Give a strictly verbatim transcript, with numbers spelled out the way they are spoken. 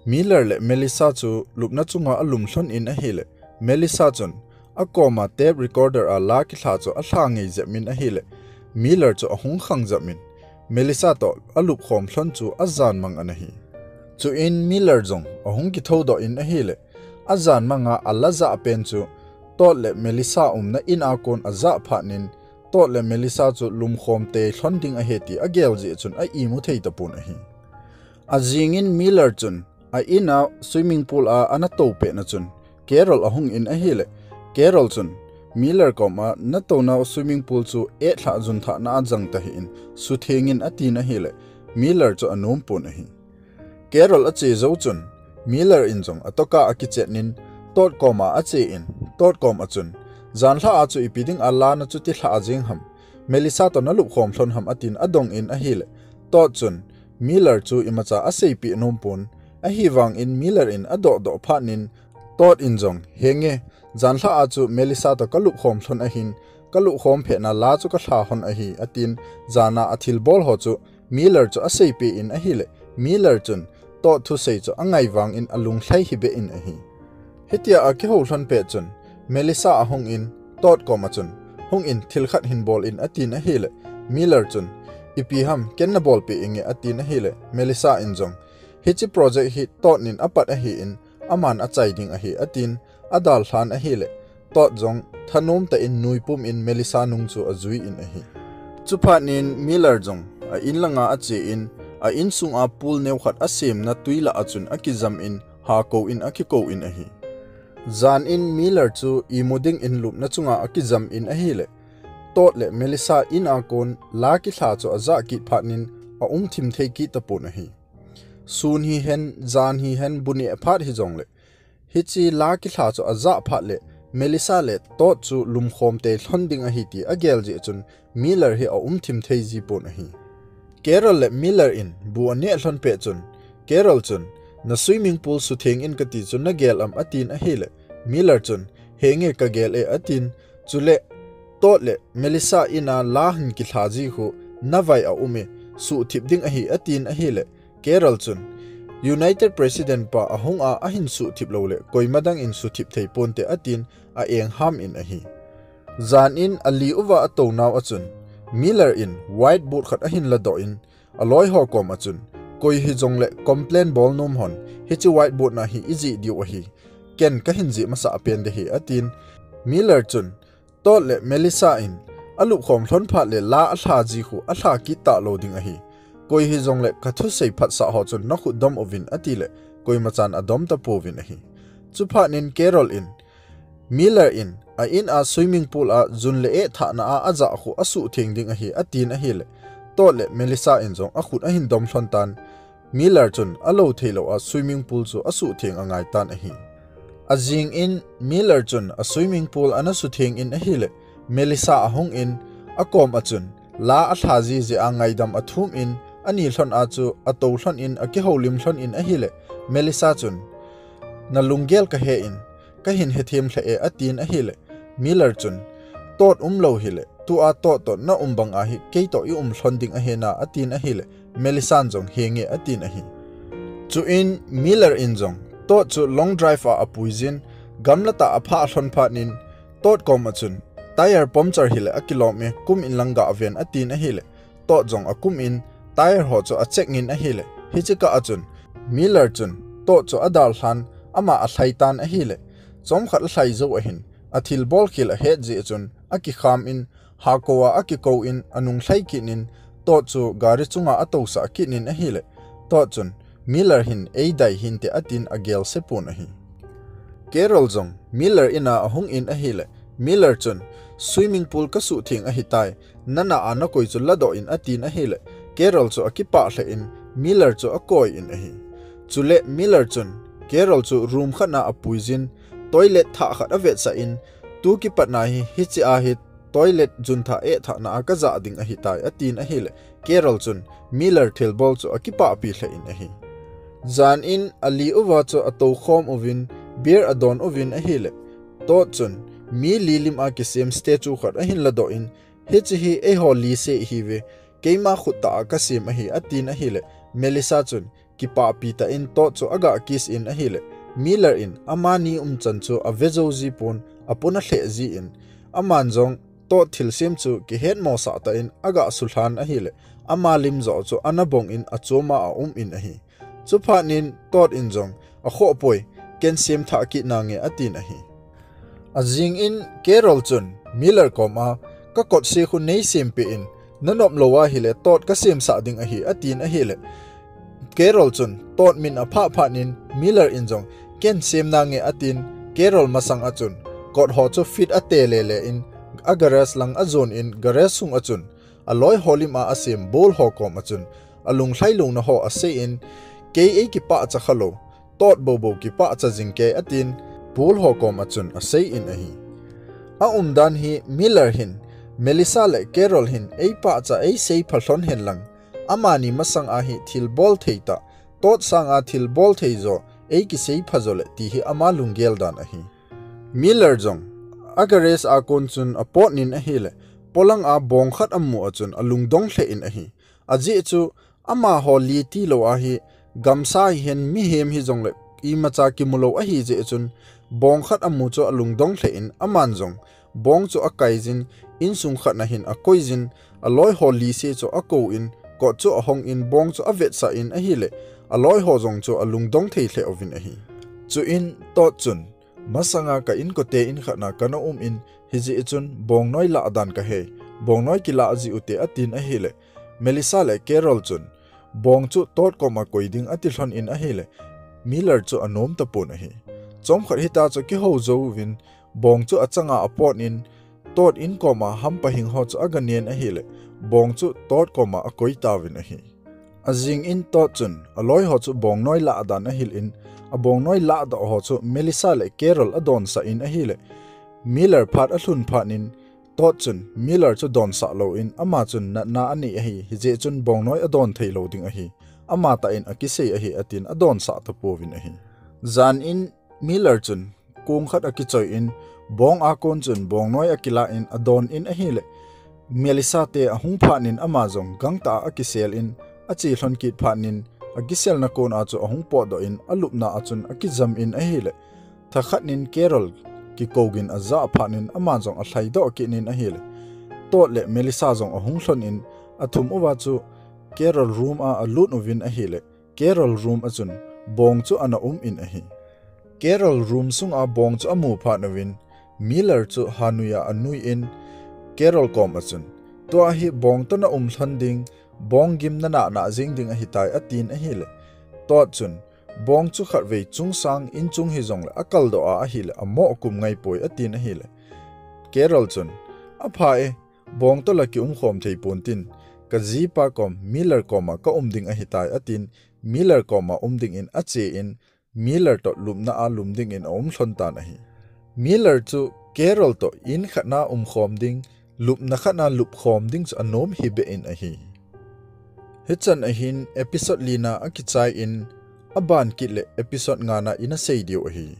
Miller le Melissa chu lupna chunga alum lhon in ahile, Melissa chun akoma tape recorder a la kilha chu alha ngei jep in ahile, Miller chu ahung khang jep in, Melissa toh alup khom lhon chu ajan mang ana hi. Chuin Miller jong ahung kithoudoh in ahile, ajan manga ala jah pen chu Todd le Melissa umna in a kon ajah phat in, Todd le Melissa chu lumkhom tei lhon ding ahi ti agel jeh chun a imu thei tapon ahi. Ajing in Miller chun a in a swimming pool a ana tou pet na chun Carol ahung in ahile, Carol chun Miller koma natouna swimming pool chu eh lhah jun thah na a jang tahi in, sutheng in atin ahile, Miller chu anom pon ahi. Carol ache jou chun, Miller in jong atoka akichet in, Todd koma ache in, Todd koma chun, janlha a chu ipi ding a la na chuti lha jeng ham, Melissa toh nalup khom lhon ham atin adong in ahile, Todd chun, Miller chu imacha aseipeh nom pon, ahivang in Miller in adoh doh phat in, Todd in jong, henge, janlha a chu Melissa toh kalup khom lhon ahin, kalup khom phet na la chu kalha lhon ahi, atin, jan a athilbol ho chu, Miller chu aseipeh in ahile, Miller chun Todd thusei chu angai vang in alunglhai hih beh in ahi. Hitia akihou lhon pet chun, Melissa ahung in, Todd koma chun, hung in thil khat hin bol in atin ahile, Miller chun, ipi ham ken nabol peh inge atin ahile, Melissa in jong, hiche project hi Todd in apat ahi in, aman achai ding ahi atin, adalhan ahile, Todd jong thanom tah in nuipum in Melissa nung chu ajui in ahi. Chuphat in Miller jong a in langa ache in, a insung a pool neo khat asemna tui lah a chun akijam in, hakou in akikou in ahi. Jan in Miller chu imu ding in lupna chunga akijam in ahile, Todd le Melissa in a kon la kilha chu ajah kit phat in aum thim thei kit tapon ahi. Sun hihen, jan hihen, bu neh phat hijongle, hiche la kilha chu ajah phat le, Melissa le Todd chu lumkhom tei lhon ding ahi ti agel jeh chun Miller hi aum thim thei ji pon ahi. Carol le Miller in bu aneh lhon pet chun, Carol chun, na swimming pool sutheng in kati chu nagel am atin ahile, Miller chun, henge kagel e atin, chule, Todd le Melissa in a la hin kilha ji khu navai aum e, suhthip ding ahi atin ahile, Carol chun, United President pa ahung a ahin suhthip lou le, koima dang in suhthip thei ponte atin a engham in ahi. Jan in ali uva atounau a chun, Miller in whiteboard khat ahin ladoh in, aloi ho koma chun, koi hijongle complain bol nom hon, hiche whiteboard na hi ijih diu ahi, ken kahin jih masa pen ding ahi atin, Miller chun, Todd le Melissa in alup khom lhon phat le la alha ji khu alha kit talou ding ahi. Koi hijongle kathusei phatsah ho chun nakhut dom uvin atile, koima chan adom tapouvin ahi. Chuphat in Carol in, Miller in a in a swimming pool a jun le eh thah na a ajah khu asuhtheng ding ahi atin ahile, Todd le Melissa in jong akhut ahin dom lhon tan, Miller chun alou theilou a swimming pool chu asuhtheng angai tan ahi. Ajing in Miller chun a swimming pool ana sutheng in ahile, Melissa ahung in, akom a chun la alha ji jeh a ngaidam athum in, ani lhon a chu atou lhon in akihoulim lhon in ahile, Melissa chun, nalunggel kahe in, kahin hethem lheh e atin ahile, Miller chun, Todd umlou hile, tua Todd toh naum bang ahi, keitoh ium lhon ding ahi na atin ahile, Melissa in jong henge atin ahi. Chuin Miller in jong Todd chu long drive a apuijin, gamla tah a aphah lhon phat in, Todd koma chun, tyre puncture hile akilom e, kum in lang gaven atin ahile, Todd jong akum in, tyre ho chu acheck in ahile, hiche kah a chun, Miller chun Todd chu adalhan, ama alhai tan ahile, chomkhat alhai jou ahin, athilbol khel ahet jeh chun akikham in, hakou a akikou in, anunglhai kit in, Todd chu gari chunga atousah kit in ahile, Todd chun, Miller hin eidai hinte atin agelse pon ahi. Carol jong Miller in a ahung in ahile, Miller chun, swimming pool kasuhtheng ahitai, nana a nakoi chu ladoh in atin ahile, Carol chu akipah lheh in, Miller chu akoi in ahi. Chule Miller chun, Carol chu room khat na apuijin, toilet thah khat avetsah in, tu kipat na hi, hiche a hi toilet jun thah eh thah na a kajah ding ahitai atin ahile, Carol chun Miller thilbol chu akipahpi lheh in ahi. Jan in ali uva chu atoukhom uvin, beer adon uvin ahile, Todd chun, mi li lim a kisem statue khat ahin ladoh in, hiche hi eiho li seh ihiuve, keima khut tah a kasem ahi atin ahile, Melissa chun, kipahpi tah in Todd chu aga kiss in ahile, Miller in amani umchan chu ave jou ji pon, apon alheh ji in, aman jong Todd thilsem chu kihetmosah tah in aga sulhan ahile, ama lim joh chu ana bong in achom a aum in ahi. Chuphat in Todd in jong, akhoh poi, ken sem thah kit nange atin ahi. Ajing in Carol chun Miller kom a, ka kot se khu nei sem peh in, na nop lou ahile Todd ka semsah ding ahi atin ahile, Carol chun Todd min aphah phat in Miller in jong, ken sem nange atin, Carol masang a chun kot ho chu fit ate lele in, a garage lang ajon in garage sung a chun aloi ho lim a asem bol ho kom a chun alunglhai louna ho asei in, kei ei kipahcha kha lou, Todd boubou kipahcha jing kei atin, bol ho kom a chun asei in ahi. Aumdan hi Miller hin, Melissa le Carol hin ei pahcha ei seipha lhon hen lang, amani masang a hi thilbol thei tah, Todd sang a thilbol thei jo ei kiseipha jo le ti hi ama lunggel dan ahi. Miller jong a garage a kon chun apot in ahile, polang a bong khat amu a chun alungdong lheh in ahi. Ajeh chu amaho li tilou a hi, gamsa hihen mihem hijongle imacha kimu lou ahi jeh chun, bong khat amu chu alungdong lheh in aman jong bong chu akai jin, insung khat na hin akoi jin, aloi ho li se chu akou in, kot chu ahong in bong chu avetsah in ahile, aloi ho jong chu alungdong thei lheh uvin ahi. Chuin Todd chun, masanga ka inkote in khat na kana um in, hijeh chun bongnoi lah dan kahei, bongnoi kilah ji ute atin ahile, Melissa le Carol chun, bong chu Todd kom a koi ding ati lhon in ahile, Miller chu anom tapon ahi. Chomkhat hita chu kihou jouvin, bong chu achanga apot in, Todd in kom a hampa hing ho chu aga nen ahile, bong chu Todd kom a akoi tauvin ahi. Ajing in Todd chun aloi ho chu bongnoi lah dan ahil in, abongnoi lahdoh ho chu Melissa le Carol adonsah in ahile, Miller phat alhun phat in, Todd chun Miller chu donsah lou in, ama chun natna anei ahi, hijeh chun bongnoi adon thei lou ding ahi, amatah in akisei ahi atin adonsah tapouvin ahi. Jan in Miller chun kong khat akichoi in, bong a kon chun bongnoi akilah in adon in ahile, Melissa te ahung phat in ama jong gangtah a akisel in, ache lhon kit phat in, akiselna kon a chu ahung potdoh in, alupna a chun akijam in ahile, thakhat in Carol kikou gin ajah phat in ama jong alhaidoh kit in ahile, Todd le Melissa jong ahung lhon in, athum uva chu Carol room a alut uvin ahile, Carol room a chun bong chu ana um in ahi. Carol room sunga bong chu amu phat uvin, Miller chu hanui a anui in, Carol kom a chun, tua hi bong toh na um lhon ding, bong gim na nah nah jing ding ahitai atin ahile, Todd chun, bong chu khatvei chungsang inchung hijongle akaldoh a ahile amoh kum ngaipoi atin ahile, Carol chun, apha e, bong toh la kiumkhom thei pontin, ka jipa kom Miller kom a ka um ding ahitai atin, Miller kom a um ding in ache in, Miller toh lupna a lum ding in aum lhon tan ahi. Miller chu Carol toh in khat na umkhom ding, lupna khat na lupkhom ding chu anom hibeh in ahi. Hichan ahin episode li na akichai in, aban kit le episode nga na ina sei diu ahi.